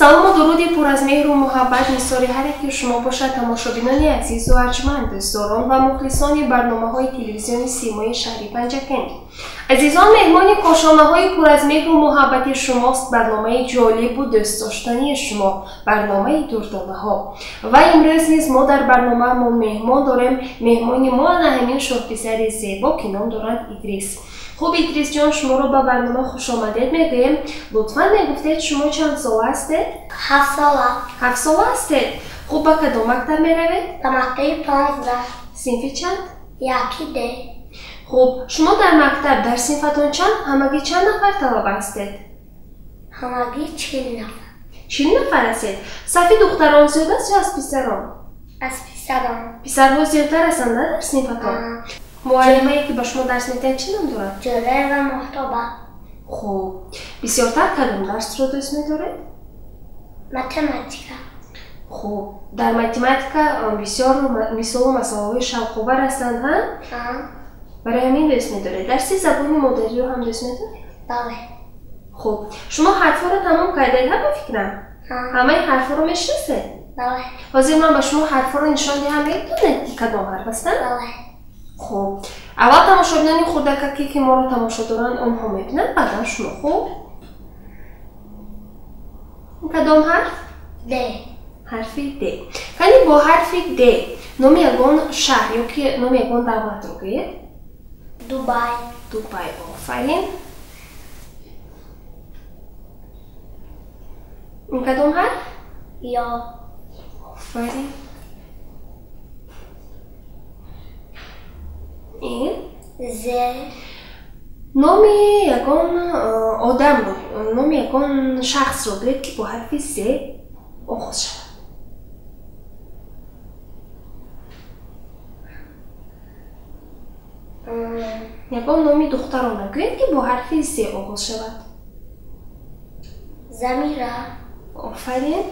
Салому дуруди пур аз меҳру муҳаббат нисори ҳар яки шумо бошад, тамошобинони азизу арҷманд, дӯстдорон ва мухлисони барномаҳои телевизиони Симои шаҳри Панҷакент. Азизон, меҳмони кошонаҳои пур аз меҳру муҳаббати шумост барномаи ҷолибу дӯстдоштании шумо, барномаи Дурдонаҳо. Ва имрӯз низ мо дар барномаамон меҳмон дорем. Меҳмони мо ана ҳамин шоҳписари зебо, ки ном доранд Идрис. Хуб, Идрисҷон, шуморо ба барнома хушомадед мегӯем. Лутфан мегуфтед, шумо чанд сола ҳастед? 7 сола. 7 сола ҳастед. Хуб, ба кадом мактаб меравед? Ба мактаби 15. Синфи чанд? Яки Д. Хуб, шумо дар мактаб дар синфатон чанд, ҳамагӣ чанд нафар талаба ҳастед? Ҳамагӣ 40 нафар. 40 нафар ҳастед. Сафи духтарон зиёд аст ё аз писарон? Аз писарон. Писарҳо зиёдтар ҳастанд, на, дар синфатон? Муаллимае, ки ба шумо дарс медиҳад, чӣ ном дорад? Ҷӯраева Моҳтоба. Хуб, бисёртар кадом дарсро дӯст медоред? Математика. Хуб, дар математика бисёр мисолу масъалаҳои шавқовар ҳастанд, ҳа? Барои ҳамин дӯст медоред. Дарси забони модариро ҳам дӯст медоред? Бале. Хуб, шумо ҳарфҳоро тамом кардед, ҳа, ба фикрам? Ҳамаи ҳарфҳоро мешиносед? Бале. Ҳозир ман ба шумо ҳарфҳоро нишон диҳам, метавонед, ки кадом ҳарф ҳастанд? Бале. Хуб, аввал тамошобинони хурдакаке, ки моро тамошо доранд, онҳо мебинанд, баъдан шумо. Хуб, кадом ҳарф? Д. Ҳарфи Д. Кани, бо ҳарфи Д номи ягон шаҳр ё ки номи ягон давлатро гӯед. Дубай. Дубай, офарин. Ин кадом ҳарф? Ё. Офарин. Ин? З. Номи ягон одамро, номи ягон шахсро гӯед, ки бо ҳарфи З оғоз шавад. Ягон номи духтарона гӯед, ки бо ҳарфи З оғоз шавад. Замира. Офарин.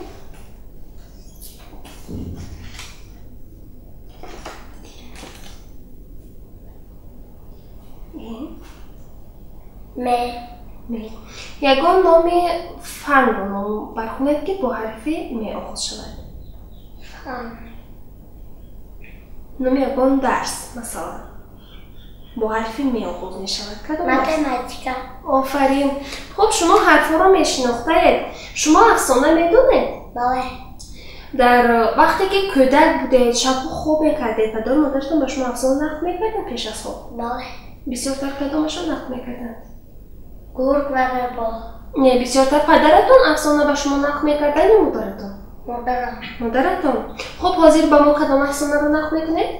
М. Ягон номи фанро ном бархонед, ки бо ҳарфи М оғоз шавад. Фан. Номи ягон дарс, масалан, бо ҳарфи М оғоз мешавад. Кадом дарс? Математика. Офарин. Хуб, шумо ҳарфҳоро мешинохтаед. Шумо афсона медонед? Бале. Дар вақте ки кӯдак будед, шабҳо хоб мекардед, падару модаратон ба шумо афсона нақл мекарданд пеш аз хоб? Бале. Бисёртар кадомашон нақл мекарданд? Гург ва рӯбоҳ. Не, бисёртар падаратон афсона ба шумо нақл мекарданд ё модаратон? Модарам. Модаратон. Хуб, ҳозир ба мо кадом афсонаро нақл мекунед?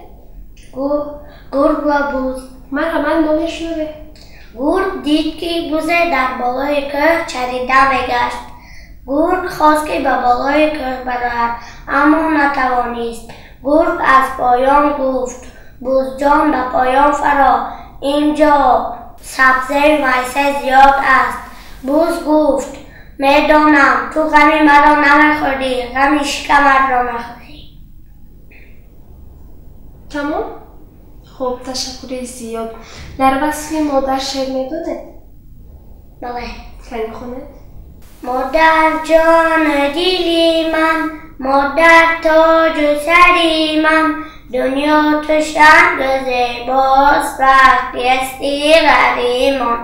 Гург ва буз. Марҳамат, мо мешунавем. Гург дид, ки бузе дар болои кӯҳ чарида мегашт. Гург хост, ки ба болои кӯҳ барояд, аммо натавонист. Гург аз поён гуфт: «Бузҷон, ба поён фаро, ин ҷо сабзею майса зиёд аст». Буз гуфт: «Медонам, ту ғами маро намехӯрӣ, ғами шикаматро мехӯрӣ». Тамом. Хуб, ташаккури зиёд. Дар васфи модар шеър медонед? Бале. Кани, хонед. Модар ҷону дили ман, модар тоҷу сари ман, дунё тушангу зебост, вақти ҳасти ғаримон.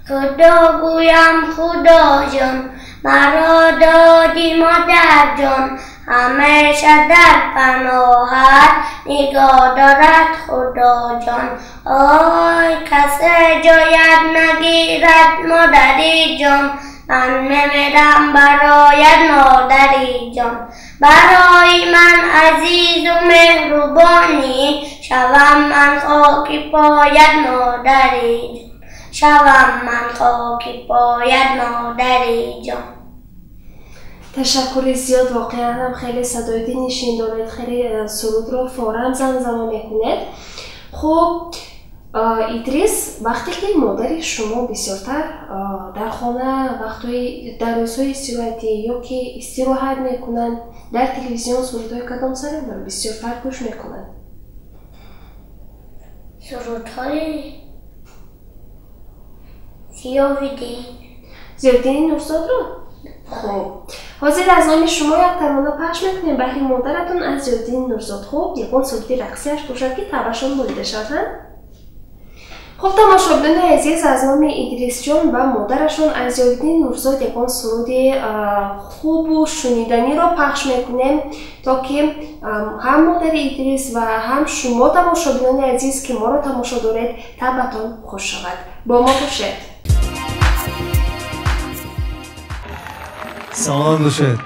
Худо гӯям: «Худоҷон, маро доди модарҷон, ҳамеша дар паноҳат нигоҳ дорад Худоҷон. Ой, касе ҷоят нагирад, модариҷон, ман мемирам бароят, модариҷон. Барои ман азизу меҳрубонӣ, шавам ман хоки поят, модариҷон, шавам ман хоки поят, модариҷон». Ташаккури зиёд. Воқеан ҳам хеле садои дилнишин доред, хеле сурудро форам замзама мекунед. Хуб, Идрис, вақте ки модари шумо бисёртар дар хона, вақтҳои дар рӯзҳои истироҳатӣ ё ки истироҳат мекунанд, дар телевизион сурудҳои кадом саронро бисёртар гӯш мекунанд? Сурудҳои Зиёвиддин. Зиёвиддини Нурзодро. Хуб, Ҳозир аз номи шумо як тарона пахш мекунем баҳри модаратон аз Зиёддин Нурзод. Хуб, ягон суруди рақсиаш бошад, ки табашон болида шавад. Хуб, тамошобинони азиз, аз номи Идрисҷон ва модарашон аз Зиёддин Нурзод ягон суруди хубу шуниданиро пахш мекунем, то ки ҳам модари Идрис ва ҳам шумо, тамошобинони азиз, ки моро тамошо доред, табатон хуш шавад. Бо мо бошед. Саломат бошед.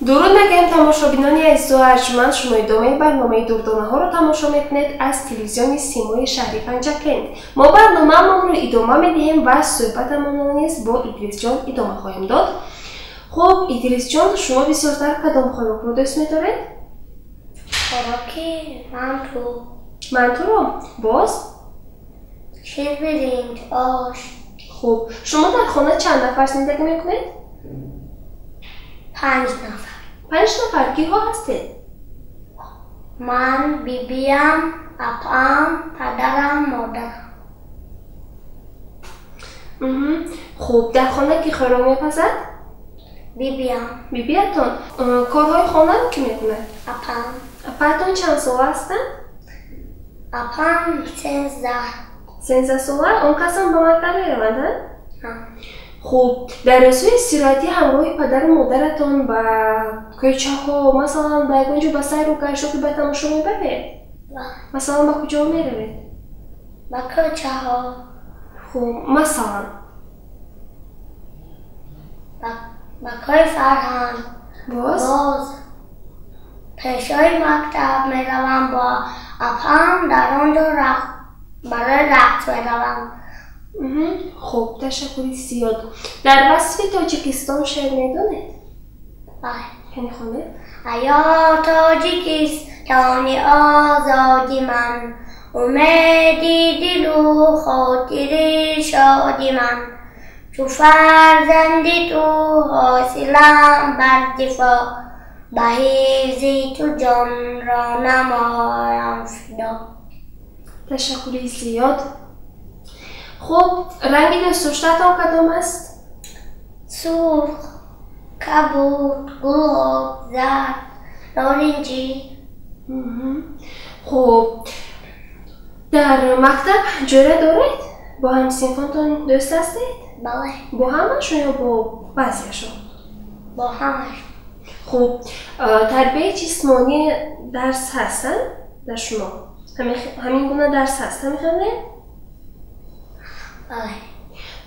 Дуруд мегӯем, тамошобинони азизу арҷманд. Шумо идомаи барномаи Дурдонаҳоро тамошо мекунед аз телевизиони Симои шаҳри Панҷакент. Мо барномаамонро идома медиҳем ва суҳбатамонро низ бо Идрисҷон идома хоҳем дод. Хуб, Идрисҷон, шумо бисёртар кадом хӯрокро дӯст медоред? Хӯроки манту. Мантуро? Боз? Ширбиринҷ, ош. Хуб, шумо дар хона чанд нафар зиндагӣ мекунед? 5 нафар. 5 нафар? Киҳо ҳастед? Ман, бибиям, апам, падарам, модарам. Хуб, дар хона ки хӯрок мепазад? Бибиям. Бибиятон. Корҳои хонаро кӣ мекунад? Апам. Апаатон чанд сола ҳастанд? Апам 13. 13 сола? Он касон ба мактаб мераванд, ҳа? Ҳа. Хуб, дар рӯзҳои истироҳатӣ ҳамроҳи падару модаратон ба кӯчаҳо, масалан, ба ягон ҷо ба сайру гашт ё ки ба тамошо мебаред? Масалан, ба куҷо меравед? Ба кӯчаҳо. Хуб, масалан? Ба кӯи фарҳанг. Боз? Боз. Пешои мактаб меравам бо апам, дар он ҷо барои рақс меравам. Хуб, ташаккури зиёд. Дар васфи Тоҷикистон шеър медонед? Бале. Кани хонед? Аё Тоҷикистони озоди ман, умеди дилу хотири шоди ман, чу фарзанди ту ҳосилам бар дифоъ, ба ҳифзи ту ҷонро намоям фидо. Ташаккури зиёд. Хуб, ранги дӯстдоштаатон кадом аст? Сурх, кабуд, гулоб, зард, норинҷӣ. Хуб, дар мактаб ҷӯра доред? Бо ҳамсинфонтон дӯст ҳастед? Бале. Бо ҳамашон ё бо баъзеашон? Бо ҳамашон. Хуб, тарбияи ҷисмонӣ дарс ҳастанд дар шумо? Ҳамин гуна дарс ҳаст, ҳамин? Бале.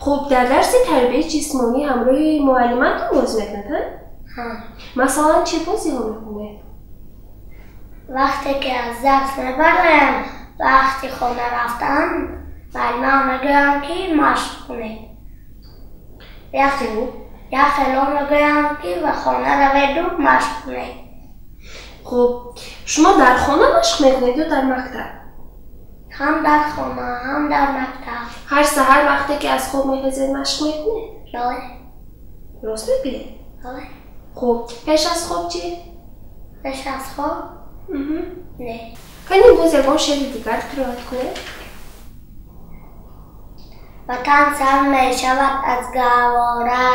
Хуб, дар дарси тарбияи ҷисмонӣ ҳамроҳи муаллиматон бозӣ мекунед, ҳа? Ҳа. Масалан, чӣ бозиҳо мекунед? Вақте ки аз дарс мебароям, вақти хона рафтан, муаллима мегӯям, ки машқ кунед. Як хело мегӯям, ки ба хона раведу машқ кунед. Хуб, шумо дар хона машқ мекунед ё дар мактаб? Ҳам дар хона, ҳам дар мактаб. Ҳар саҳар вақте ки аз хоб мехезед машқ мекунед? Бале. Рост мегӯед? Бале. Хуб, пеш аз хоб чӣ? Пеш аз хоб? Не. Кани боз ягон шеъри дигар қироат кунед? Ватан сар мешавад аз гаҳвора,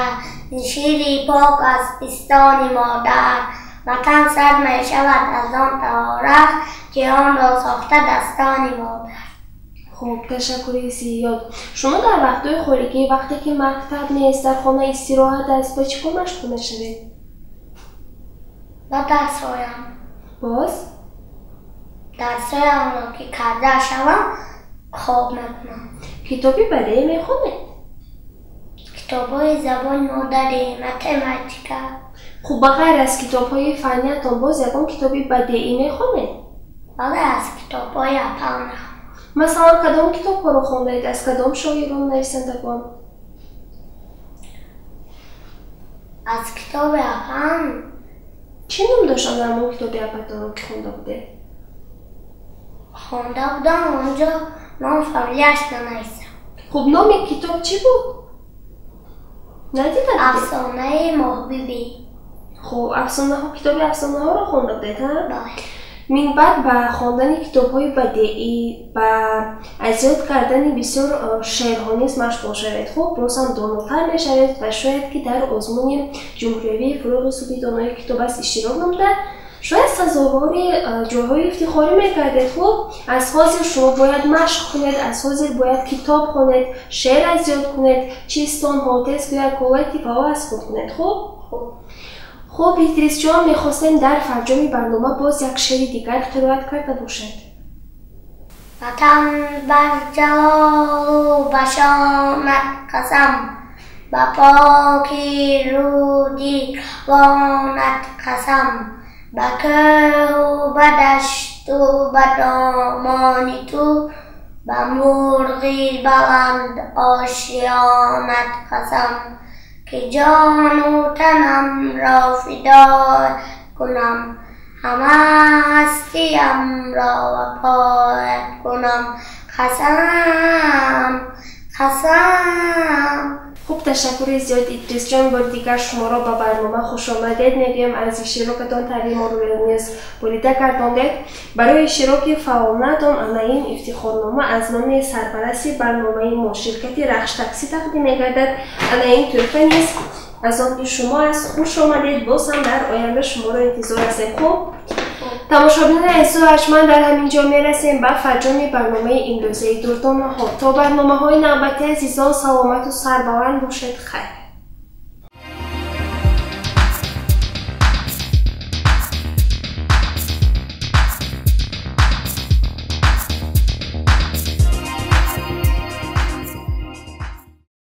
шири пок аз пистони модар. Ватан сар мешавад аз он таҳорат, ки онро сохта дастони модар. Хуб, ташаккури зиёд. Шумо дар вақтҳои холигӣ, вақте ки мактаб нест, дар хона истироҳат аст, ба чӣ кор машғул мешавед? Ба дарсҳоям. Боз? Дарсҳоямро ки карда шавам, хоб мекунам. Китоби бадеӣ мехонед? Китобҳои забони модарӣ, математика. Хуб, ба ғайр аз китобҳои фанниятон боз ягон китоби бадеӣ мехонед? Бале, аз китобҳои апам мехонам. Масалан, кадом китобҳоро хондаед? Аз кадом шоирон, нависандагон? Аз китоби апам. Чӣ ном дошт он ҳамон китоби апатонро ки хонда будед? Хонда будам, онҷо ном фамилияш нанависам. Хуб, номи китоб чӣ буд? Надида будед? Афсонаи Моҳбибӣ. Хуб, афсонаҳо, китоби афсонаҳоро хонда будед, ҳа? Бале. Минбаъд ба хондани китобҳои бадеӣ, ба аз ёд кардани бисёр шеърҳо низ машғул шавед. Хуб, боз ҳам донотар мешавед ва шояд ки дар озмуни ҷумҳуриявии «Фурӯғи субҳи донои китоб аст» иштирок намуда, шояд сазовори ҷойҳои ифтихорӣ мегардед. Хуб, аз ҳозир шумо бояд машқ кунед, аз ҳозир бояд китоб хонед, шеър аз ёд кунед, чистонҳо, тезгӯякҳо ва латифаҳо аз худ кунед. Хуб, хуб, Идрисҷон, мехостем дар фарҷоми барнома боз як шеъри дигар қироат карда бошед. Ватан бар ҷалолу ба шонат қасам, ба поки руди равонат қасам, ба кӯҳу ба дашту ба домони ту, ба мурғи баланд ошиёнат қасам, ки ҷону танамро фидо кунам, ҳама ҳастиямро вафоят кунам. Қасам, қасам. Хуб, ташаккури зиёд, Идрисҷон. Бори дигар шуморо ба барнома хушомадед мегӯем. Аз иштирокатон таърихи моро низ болида гардондед. Барои иштироки фаъолнатон ана ин ифтихорнома аз номи сарпарасти барномаи мо, ширкати «Рахш таксӣ», тақдим мегардад. Ана ин тӯҳфа низ аз они шумо аст. Хуш омадед, боз ҳам дар оянда шуморо интизор ҳастем. Хуб, тамошобинони азизу арҷманд, дар ҳамин ҷо мерасем ба фарҷоми барномаи имрӯзаи «Дурдонаҳо». То барномаҳои навбатӣ, азизон, саломату сарбаланд бошед. Хайр.